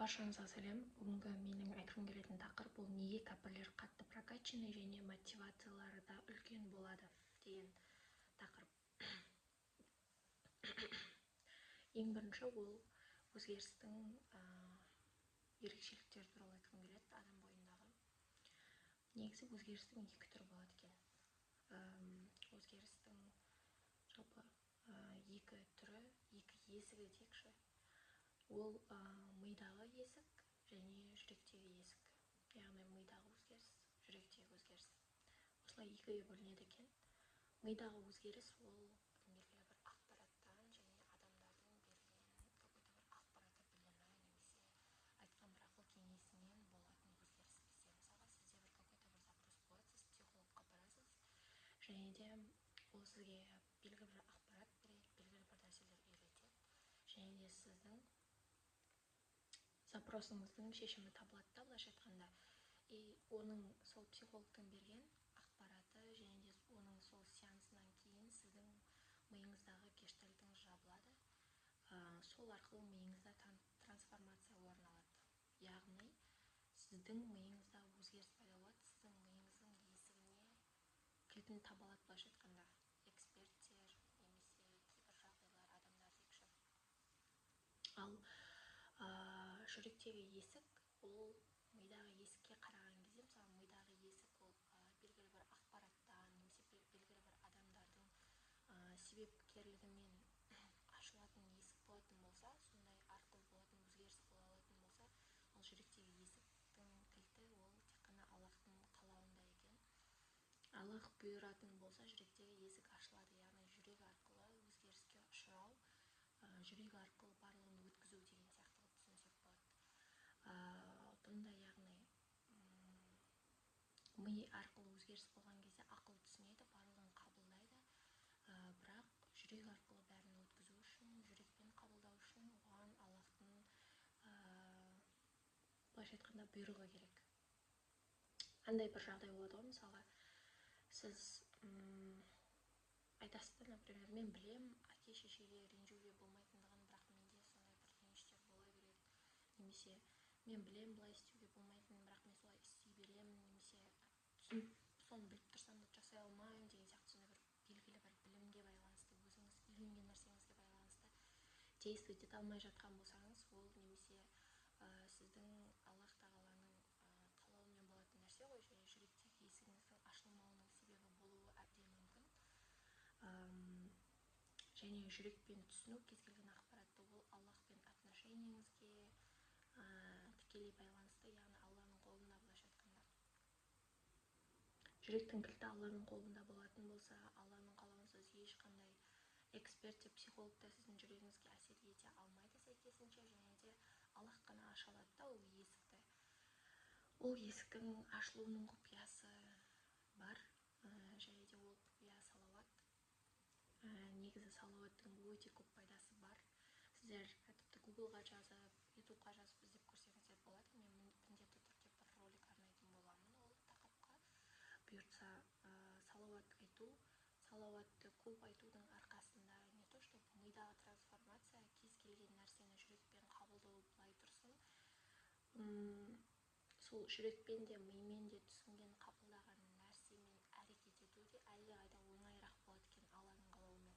Баршаңызға сәлем! Бүгінгі менің айтқым келетін тақырып ол неге кәпірлер қатты прокачанный және мотивациялары да үлкен болады деген тақырып. Ең бірінші ол өзгерістің ерекшеліктері туралы айтқым келеді адам бойындағы. Негізі өзгерістің екі түрі болады екен. Өзгерістің жалпы екі түрі, екі есігі дейікші. Ол мидағы есік және жүректегі есік. Яғни мидағы өзгеріс, жүректегі өзгеріс. Осылай екіге бөлінеді екен. Мидағы өзгеріс ол белгілі бір ақпараттан және адамдардың берген какой-то бір ақпараты, білімі немесе айтқан бір ақыл кеңесінен болатын өзгеріс бізде. Мысалға, сізде бір какой-то бір запрос болады, сіз психологқа барасыз және де ол сізге белгілі бір ақпарат береді, белгілі бір нәрселер үйретеді және де сіздің запросыңыздың шешімі табылады да, былайша айтқанда. И оның, сол психологтың берген ақпараты және де оның сол сеансынан кейін сіздің миыңыздағы гештальтыңыз жабылады. Сол арқылы миыңызда трансформация орын алады, яғни сіздің миыңызда өзгеріс пайда болады, сіздің миыңыздың есігіне кілтін таба алады, былайша айтқанда, эксперттер немесе кейбір жағдайлар, адамдар дейікші. Ал жүректегі есік ол мидағы есікке қараған кезде, мысалы, мидағы есік ол белгілі бір ақпараттан немесе белгілі бір адамдардың себепкерлігімен ашылатын есік болатын болса, сондай арқылы болатын өзгеріс бола алатын болса, ал жүректегі есіктің кілті ол тек қана Аллахтың қалауында екен. Аллах бұйыратын болса, жүректегі есік ашылады, яғни жүрек арқылы өзгеріске ұшырау, жүрек арқылы барлығын өткізу деген сияқты қылып түсінсек болады. Бұнда, яғни, ми арқылы өзгеріс болған кезде ақыл түсінеді, барлығын қабылдайды, бірақ жүрек арқылы бәрін өткізу үшін, жүрекпен қабылдау үшін оған Аллахтың, былайша айтқанда, бұйрығы керек. Андай бір жағдай болады ғой, мысалға, сіз айтасыз да, например, мен білем әке шешеге ренжуге болмайтындығын, бірақ менде сондай бір реніштер бола береді, немесе мен білем былай істеуге болмайтынын, бірақ мен солай істей беремін, немесе түсініп, соны біліп тұрсам да жасай алмаймын деген сияқты. Сондай бір белгілі бір білімге байланысты, өзіңіз үйренген нәрсеңізге байланысты действовать ете алмай жатқан болсаңыз, ол немесе сіздің Аллах тағаланың қалауымен болатын нәрсе ғой және жүректегі есігіңіздің ашылмауының себебі болуы әбден мүмкін. Және жүрекпен түсіну кез келген ақпаратты ол Аллахпен отношениеңізге тікелей байланысты, яғни Алланың қолында, былайша айтқанда. Жүректің кілті Алланың қолында болатын болса, Алланың қалауынсыз ешқандай эксперт те, психолог та сіздің жүрегіңізге әсер ете алмайды сәйкесінше. Және де Аллах қана аша алады да ол есікті. Ол есіктің ашылуының құпиясы бар, және де ол құпия — салауат. Негізі салауаттың өте көп пайдасы бар. Сіздер тіпті Гуглға жазып, Ютубқа жазып, іздеп көрсеңіздер болады. Мен міндетті түрде бір ролик арнайтын боламын ол тақырыпқа, бұйыртса. Салауат айту, салауатты көп айтудың арқасында не то чтобы мидағы трансформация, кез келген нәрсені жүрекпен қабылдау былай тұрсын, сол жүрекпен де, мимен де түсінген, қабылдаған нәрсемен әрекет ету де әлдеқайда оңайырақ болады екен Алланың қалауымен.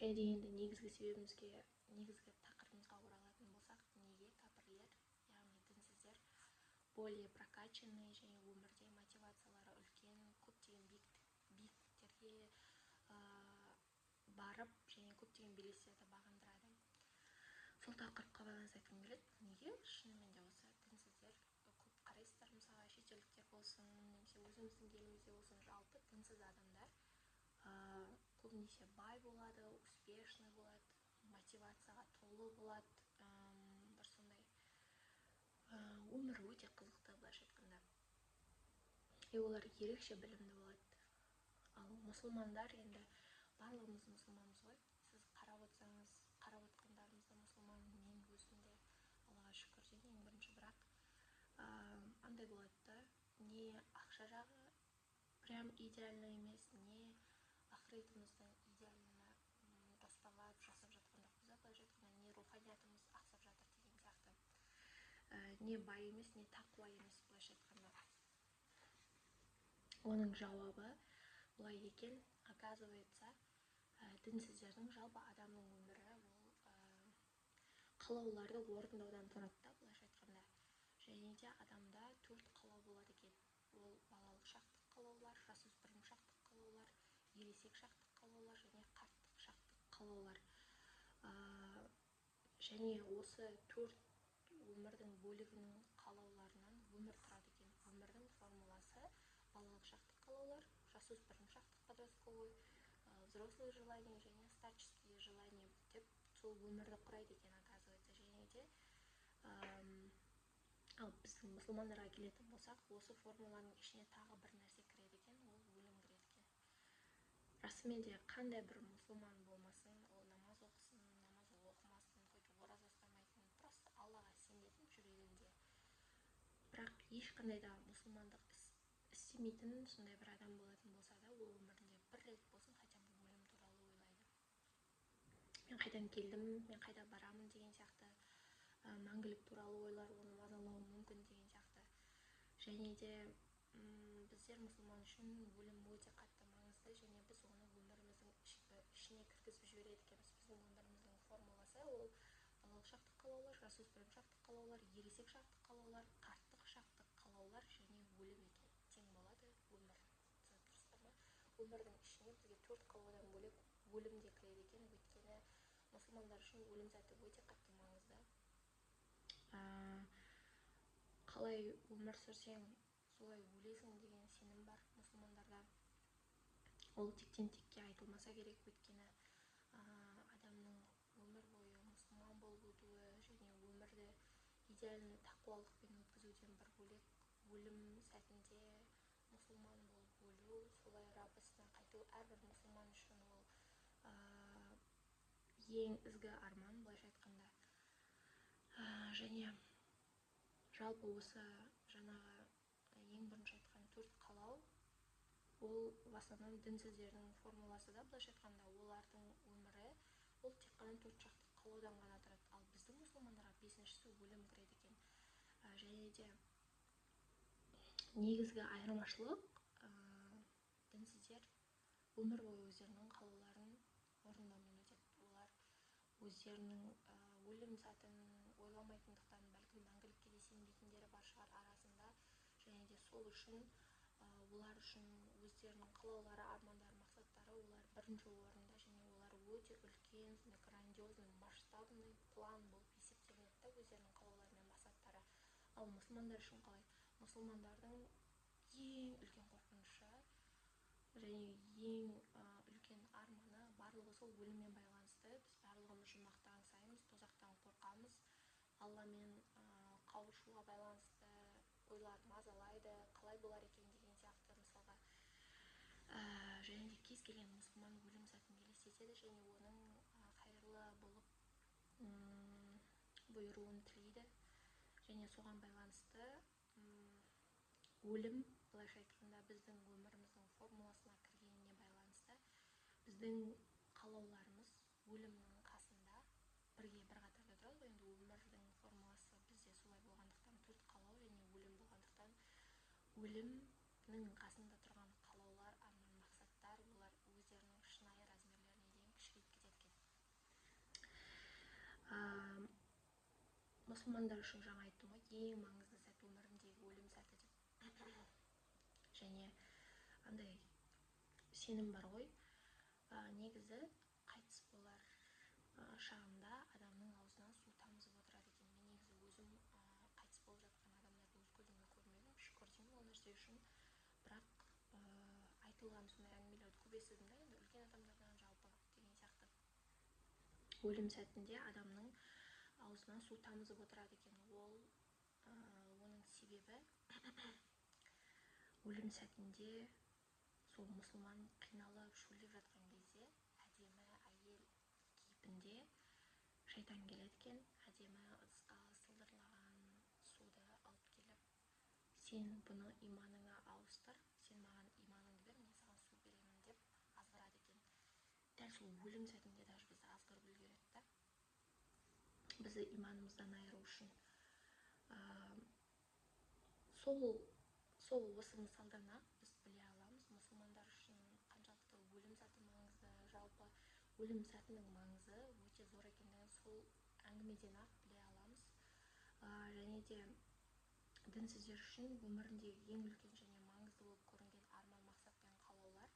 Және де енді негізгі себебімізге, негізгі тақырыбымызға оралатын болсақ, неге кәпірлер, яғни дінсіздер, более прокачанный және өмірде мотивациялары үлкен, көптеген биіктіктерге барып және көптеген белестерді бағындырады, сол тақырыпқа байланысты айтқым келеді. Неге шынымен де осы дінсіздер көп қарайсыздар, мысалға, шетелдіктер болсын немесе өзіміздің елімізде болсын, жалпы дінсіз адамдар көбінесе бай болады, успешный болады, мотивацияға толы болады, бір сондай өмірі өте қызықты, былайша айтқанда, и олар ерекше білімді болады. Ал мұсылмандар, енді барлығымыз мұсылманбыз ғой, сіз қарап отырсаңыз, қарап отқандарымыз да мұсылман, мен өзім де, Аллаға шүкір дейін ең бірінші. Бірақ андай болады да, не ақша жағы прям идеально емес, не ақыретіміздің идеально жоспарлап жасап жатқан жоқпыз да, былайша айтқанда, не руханиятымыз ақсап жатыр. Не бай емес, не тақуа емес, былайша айтқанда. Оның жауабы былай екен: оказывается, дінсіздердің, жалпы адамның өмірі ол қалауларды орындаудан тұрады да, былайша айтқанда. Және де адамда төрт қалау болады екен. Ол балалық шақтық қалаулар, жасөспірім шақтық қалаулар, ересек шақтық қалаулар және қарттық шақтық қалаулар. Және осы төрт өмірдің бөлігінің қалауларынан өмір тұрады екен. Өмірдің формуласы: балалық шақтық қалаулар, жасөспірім шақтық, подростковый, взрослые желания және старческие желания деп сол өмірді құрайды екен, оказывается. Және де ал біздің мұсылмандарға келетін болсақ, осы формуланың ішіне тағы бір нәрсе кіреді екен, ол өлім кіреді екен. Расымен де, қандай бір мұсылман болмасын, ол намаз оқысын, намаз оқымасын, хоть ораза ұстамайтын, просто Аллаға сенетін жүрегінде, бірақ ешқандай да мұсылмандық іс істемейтін сондай бір адам болатын болса да, ол өмірінде бір рет болсын хотя бы өлім туралы ойлайды. Мен қайдан келдім, мен қайда барамын деген сияқты, мәңгілік туралы ойлар оны мазалауы мүмкін деген сияқты. Және де біздер, мұсылман үшін өлім өте қатты маңызды және біз оны өміріміздің ішіне кіргізіп жібереді екенбіз. Біздің өміріміздің формуласы ол балалық шақтық қалаулар, жасөспірім шақтық қалаулар, ересек шақтық қалаулар, қарттық шақтық қалаулар және өлім екен, тең болады өмір. Түсініп тұрсыздар ма? Өмірдің ішіне бізге төрт қалаудан бөлек өлім де кіреді екен, өйткені мұсылмандар үшін өлім сәті өте қатты маңызды. Қалай өмір сүрсең, солай өлесің деген сенім бар мұсылмандарда. Ол тектен текке айтылмаса керек, өйткені адамның өмір бойы мұсылман болып өтуі және өмірді идеальный тақуалықпен өткізуден бір бөлек, өлім сәтінде мұсылман болып өлу, солай Раббысына қайту әрбір мұсылман үшін ол ең ізгі арман, былайша айтқанда. Және жалпы осы жаңағы ең бірінші айтқан төрт қалау ол в основном дінсіздердің формуласы да, былайша айтқанда. Олардың өмірі ол тек қана төрт шақты қалаудан ғана тұрады, ал біздің мұсылмандарға бесіншісі өлім кіреді екен. Және де негізгі айырмашылық, дінсіздер өмір бойы өздерінің қалауларын орындаумен өтеді. Олар өздерінің өлім сәтін ойламайтындықтан, бәлкім, мәңгілікке де сенбейтіндері бар шығар арасында. Және де сол үшін олар үшін өздерінің қалаулары, армандары, мақсаттары олар бірінші орында және олар өте үлкен, сондай грандиозный, масштабный план болып есептелінеді да өздерінің қалаулары мен мақсаттары. Ал мұсылмандар үшін қалай? Мұсылмандардың ең үлкен қорқынышы және ең үлкен арманы, барлығы сол өліммен байланысты. Біз барлығымыз жұмақты аңсаймыз, тозақтан қорқамыз, Алламен қауышуға байланысты ойлар мазалайды, қалай болар екен деген сияқты, мысалға. Және де кез келген мұсылман өлім сәтін елестетеді және оның қайырлы болып бұйыруын тілейді. Және соған байланысты өлім, былайша айтқанда, біздің өміріміздің формуласына кіргеніне байланысты біздің қалауларымыз өлімнің қасында бірге, бір қатарда тұрады ғой. Енді өмірдің формуласы бізде солай болғандықтан, төрт қалау және өлім болғандықтан, өлімнің қасында тұрған қалаулар, арман, мақсаттар олар өздерінің шынайы размерлеріне дейін кішірейіп кетеді екен. Мұсылмандар үшін, жаңа айттым ғой, ең маңызды сәт өміріндегі өлім сәті деп. Және андай сенім бар ғой, негізі қайтыс болар шағында адамның аузынан су тамызып отырады екен. Мен негізі өзім қайтыс болып жатқан адамдарды өз көзіммен көрмедім, шүкір деймін ол нәрсе үшін. Бірақ айтылған сондай әңгімелерді көп естідім да енді үлкен адамдардан жалпы деген сияқты. Өлім сәтінде адамның аузынан су тамызып отырады екен. Ол оның себебі, өлім сәтінде сол мұсылман қиналып, шөлдеп жатқан кезде әдемі әйел кейпінде шайтан келеді екен. Әдемі ыдысқа сылдырлаған суды алып келіп: «Сен бұны иманыңа ауыстыр, сен маған иманыңды бер, мен саған су беремін», – деп азғырады екен. Дәл сол өлім сәтінде даже бізді азғырып үлгереді да, бізді иманымыздан айыру үшін. Сол осы мысалдан-ақ біз біле аламыз мұсылмандар үшін қаншалықты өлім сәті маңызды, жалпы өлім сәтінің маңызы өте зор екендігін сол әңгімеден-ақ біле аламыз. Және де дінсіздер үшін өміріндегі ең үлкен және маңызды болып көрінген арман, мақсат пен қалаулар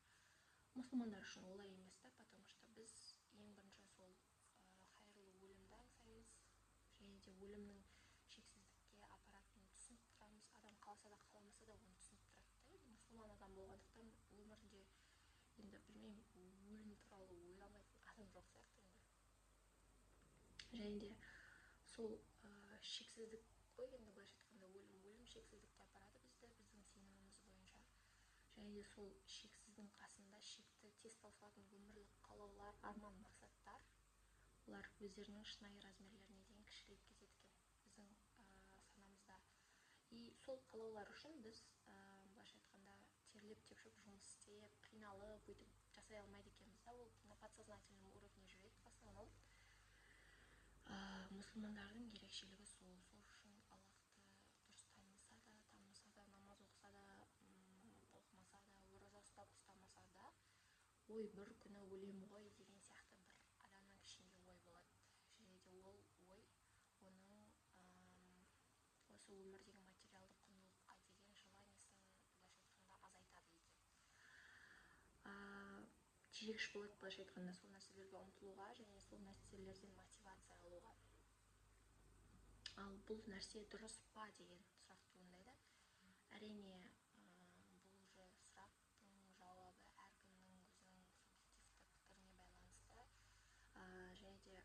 мұсылмандар үшін олай емес та, потому что біз ең бірінші сол хайырлы өлімді аңсаймыз және де өлімнің шексіздікке апаратынын түсініп тұрамыз. Адам қаласа да, қаламаса да оны түсініп тұрады да. Енді мұсылман адам болғандықтан, өмірінде, енді білмеймін, өлім туралы ойламайтын адам жоқ сияқты енді. Және де сол шексіздік қой енді, былайша айтқанда, өлім шексіздікке апарады бізді, біздің сеніміміз бойынша. Және де сол шексіздің қасында шекті, тез таусылатын өмірлік қалаулар, арман, мақсаттар, олар өздерінің шынайы размерлеріне дейін кішірейіп кетеді екен біздің санамызда. И сол қалаулар үшін біз, былайша айтқанда, терлеп тепшіп жұмыс істеп, қиналып, өйтіп жасай алмайды екенбіз да. Ол на подсознательном уровне жүреді в основном. Мұсылмандардың ерекшелігі сол үшін Аллахты дұрыс таныса да, танымаса да, намаз оқыса да, оқымаса да, ораза ұстап, ұстамаса да, ой, бір күні өлемін ғой деген сияқты бір адамның ішінде ой болады. Және де ол ой оның осы өмірдегі материалдық құндылыққа деген желаниесін, былайша айтқанда, азайтады екен, тежегіш болады, былайша айтқанда, сол нәрселерге ұмтылуға және сол нәрселерден мотивация алуға. Ал бұл нәрсе дұрыс па деген сұрақ туындайды, әрине. Бұл уже сұрақтың жауабы әркімнің өзінің субъективті пікіріне байланысты. Және де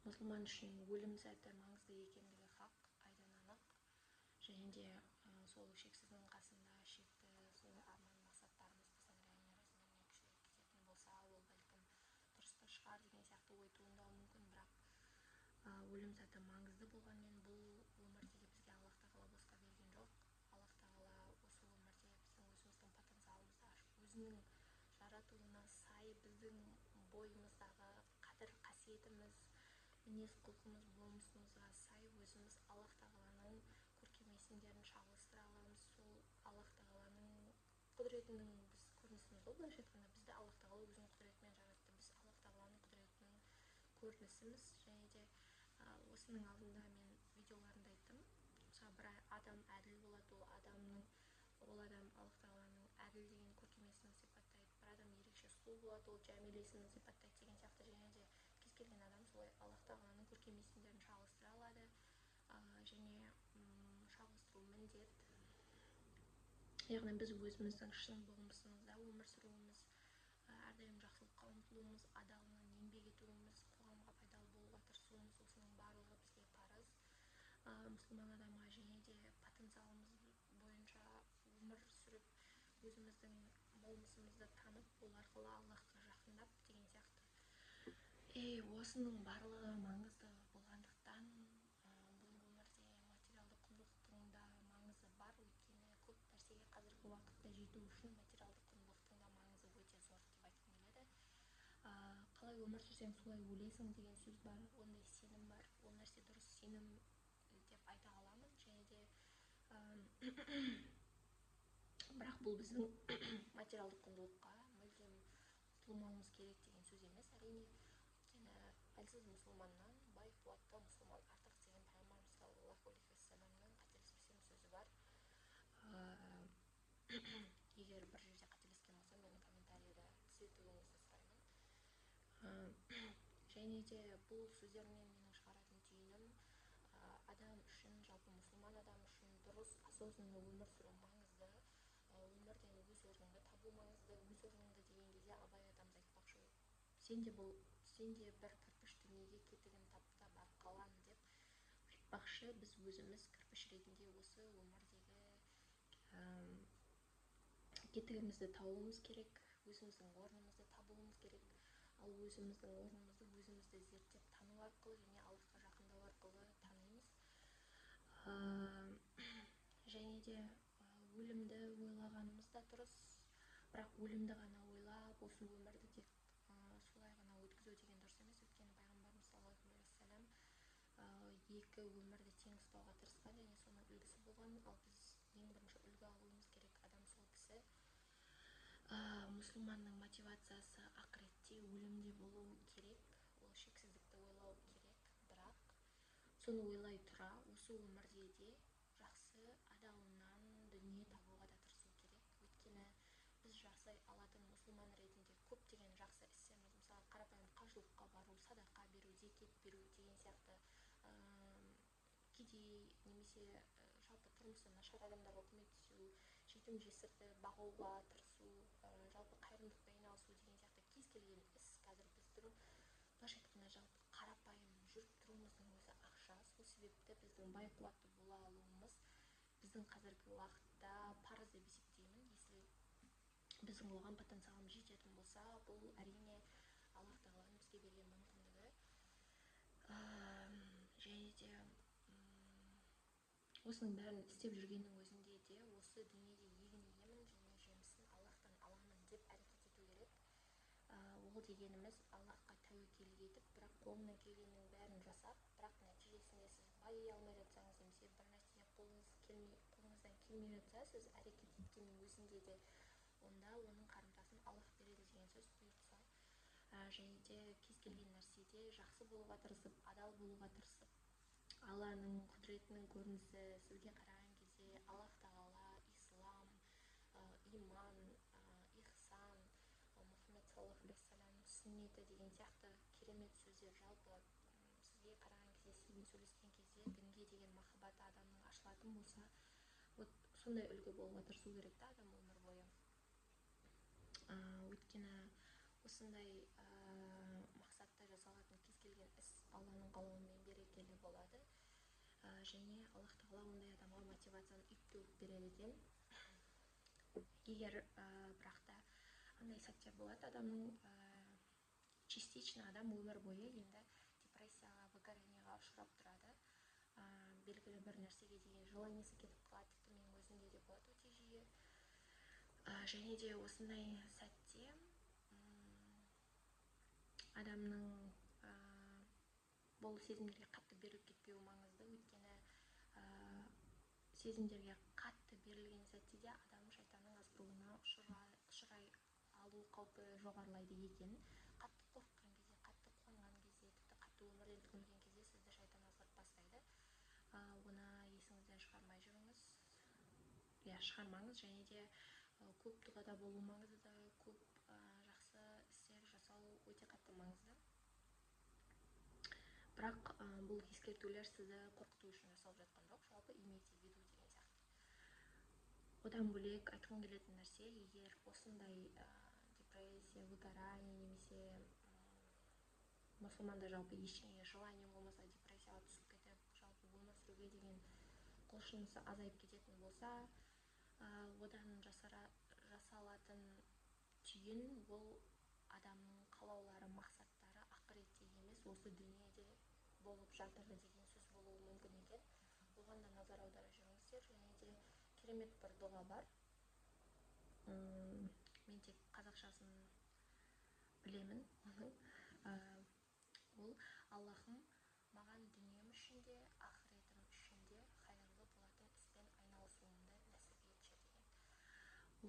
мұсылман үшін өлім сәті маңызды екендігі хақ, айдан анық. Және де сол шексіздің қасында шекті сол арман, мақсаттарымыз біздің реальный размеріне кішірейіп кететін болса, ол бәлкім дұрыс та шығар деген сияқты ой туындауы мүмкін. Бірақ өлім сәті маңызды болғанмен, бұл өмірде де бізге Аллах Тағала босқа берген жоқ. Аллах Тағала осы өмірде біздің өзіміздің потенциалымызды ашып, өзінің жаратуына сай біздің бойымыздағы қадір қасиетіміз, мінез құлқымыз, болмысымызға сай өзіміз Аллах Тағаланың көркем есімдерін шағылыстыра аламыз. Сол Аллах Тағаланың құдіретінің біз көрінісіміз ғой, былайша айтқанда. Бізді Аллах Тағала өзінің құдіретімен жаратты, біз Аллах Тағаланың құдіретінің көрінісіміз. Және де осының алдында мен видеоларымда айттым, мысалы, бір адам әділ болады, ол адам Аллах Тағаланың әділ деген көркем есімін сипаттайды. Бір адам ерекше сұлу болады, ол Жәмил есімін сипаттайды деген сияқты. Және де кез келген адам солай Аллах Тағаланың көркем есімдерін шағылыстыра алады және шағылыстыру міндет. Яғни біз өзіміздің шын болмысымызда өмір сүруіміз, әрдайым жақсылыққа ұмтылуымыз, адалынан еңбек етуіміз, қоғамға пайдалы болуға тырысуымыз, осының барлығы бізге парыз, мұсылман адамға. Және де потенциалымыз бойынша өмір сүріп, өзіміздің болмысымызды танып, ол арқылы Аллахқа жақындап деген сияқты. Ей, осының барлығы маңызды болғандықтан, бұл өмірде материалдық құндылықтың да маңызы бар, өйткені көп нәрсеге қазіргі уақытта жету үшін материалдық құндылықтың да маңызы өте зор деп айтқым келеді. Қалай өмір сүрсең, солай өлесің деген сөз бар, ондай сенім бар. Ол нәрсе дұрыс сенім деп айта аламын. Және де бірақ бұл біздің материалдық құндылыққа мүлдем ұмтылмауымыз керек деген сөз емес, әрине. Өйткені әлсіз мұсылманнан бай қуатты мұсылман артық деген пайғамбарымыз саллаллаху алейхи уассаламның, қателеспесем, сөзі бар. Егер бір жерде қателескен болсам, мені комментарийда түзетуіңізді сұраймын. Және де бұл сөздерімнен менің шығаратын түйінім: адам үшін, жалпы мұсылман адам үшін дұрыс, осознанный өмір сүру маңызды, өмірден өз орныңды табу маңызды. Өз орныңды деген кезде, Абай атамыз айтпақшы, сен де бұл, сен де бір кірпіш дүниеге кетігін тап та бар қалан деп айтпақшы, біз өзіміз кірпіш ретінде осы өмірдегі кетігімізді табуымыз керек, өзіміздің орнымызды табуымыз керек. Ал өзіміздің орнымызды өзімізді зерттеп тану арқылы және Аллахқа жақындау арқылы танимыз. Және де өлімді ойлағанымыз да дұрыс, бірақ өлімді ғана ойлап, осы өмірді тек солай ғана өткізу деген дұрыс емес. Өйткені пайғамбарымыз саллаллаху алейхи уассалам екі өмірді тең ұстауға тырысқан және соның үлгісі болған. Ал біз ең бірінші үлгі алуымыз керек адам сол кісі. Мұсылманның мотивациясы ақыретте, өлімде болуы керек, ол шексіздікті ойлау керек, бірақ соны ойлай тұра осы өмірде де жақсы адалынан дүние табуға да тырысу керек. Өйткені біз жасай алатын мұсылман ретінде көптеген жақсы істеріміз, мысалы қарапайым қажылыққа бару, садақа беру, зекет беру деген сияқты, кедей немесе жалпы тұрмысы нашар адамдарға көмектесу, жетім жесірді бағуға тырысу, жалпы қайырымдылықпен айналысу деген сияқты кез келген іс қазір біздің былайша айтқанда жалпы қарапайым жүріп тұруымыздың өзі ақша. Сол себепті біздің бай қуатты бола алуымыз біздің қазіргі уақытта парыз деп есептеймін. Если біздің оған потенциалымыз жететін болса, бұл әрине Аллах тағаланың бізге берген мүмкіндігі. Және де осының бәрін істеп жүргеннің өзінде де осы дүниеде егін егемін және жемісін Аллахтан аламын деп әрекет ету керек. Ол дегеніміз Аллахқа тәуекел етіп, бірақ қолыңнан келгеннің бәрін жасап, бірақ нәтижесінде сіз байи алмай жатсаңыз немесе бір нәрсе қолыңыздан келмей жатса, сіз әрекет еткеннің өзінде де онда оның қарымтасын Аллах береді деген сөз бұйыртса. Және де кез келген нәрседе жақсы болуға тырысып, адал болуға тырысып, Алланың құдіретінің көрінісі сізге қараған кезде Аллах тағала, ислам, иман, ихсан, Мұхаммед саллаллаху алейхи вассаламның сүннеті деген сияқты керемет сөздер жалпы сізге қараған кезде, сізбен сөйлескен кезде дінге деген махаббаты адамның ашылатын болса, вот сондай үлгі болуға тырысу керек та адам өмір бойы. Өйткені осындай мақсатта жасалатын кез келген іс Алланың қалауымен берекелі болады. Және Аллах тағала ондай адамға мотивацияны үйіп төгіп береді екен. Егер бірақ та андай сәттер болады адамның, частично адам өмір бойы енді депрессияға, выгоранияға ұшырап тұрады. Белгілі бір нәрсеге деген желаниесі кетіп қалады, тіпті менің өзімде де болады өте жиі. Және де осындай сәтте адамның бұл сезімдерге қатты беріліп кетпеуі маңызды. Өйткені сезімдерге қатты берілген сәтте де адам шайтанның азғыруына ұшырай алу қаупі жоғарылайды екен. Қатты қорыққан кезде, қатты қуанған кезде, тіпті қатты өмірден түңілген кезде сізді шайтан азғырып бастайды. Оны есіңізден шығармай жүріңіз. Иә, шығармаңыз. Және де көп дұғада болу маңызды, көп жақсы істер жасау өте қатты маңызды. Бірақ бұл ескертулер сізді қорқыту үшін жасалып жатқан жоқ, жалпы имейте в виду деген сияқты. Одан бөлек айтқым келетін нәрсе, егер осындай депрессия, выгорание немесе мұсылманда жалпы ештеңеге желание болмаса, депрессияға түсіп кетіп, жалпы өмір сүруге деген құлшынысы азайып кететін болса, одан жасалатын түйін ол адамның қалаулары, мақсаттары ақыретте емес, осы дүниеде болып жатыр деген сөз болуы мүмкін екен. Оған да назар аудара жүріңіздер. Және де керемет бір дұға бар. Мен тек қазақшасын білемін оның. Ол Аллахым маған дүнием үшін де, ақыретім үшін де хайырлы болатын іспен айналысуымды нәсіп етші деген.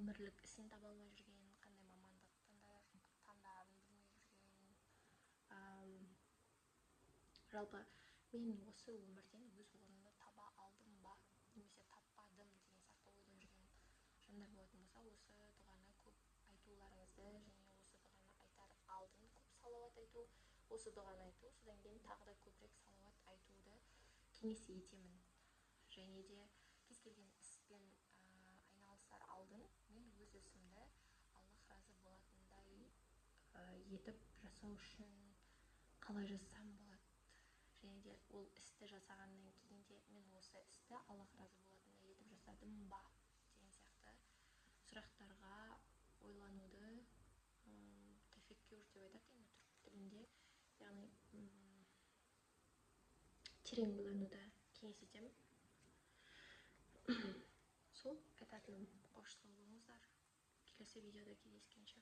Өмірлік ісін таба алмай жүрген, қандай мамандық таңдарын білмей жүрген, жалпы мен осы өмірден өз орнымды таба алдым ба немесе таппадым деген сияқты ойда жүрген жандар болатын болса, осы дұғаны көп айтуларыңызды және осы дұғаны айтар алдын көп салауат айту, осы дұғаны айту, содан кейін тағы да көбірек салауат айтуды кеңес етемін. Және де кез келген іспен айналысар алдын мен өз ісімді Аллах разы болатындай етіп жасау үшін қалай жасасам болады, және де ол істі жасағаннан кейін де мен осы істі Аллах разы болатындай етіп жасадым ба деген сияқты сұрақтарға ойлануды, тәфәккүр деп айтады енді түрік тілінде, яғни терең ойлануды кеңес етемін. Сол айтатыным. Қош, сау болыңыздар, келесі видеода кездескенше.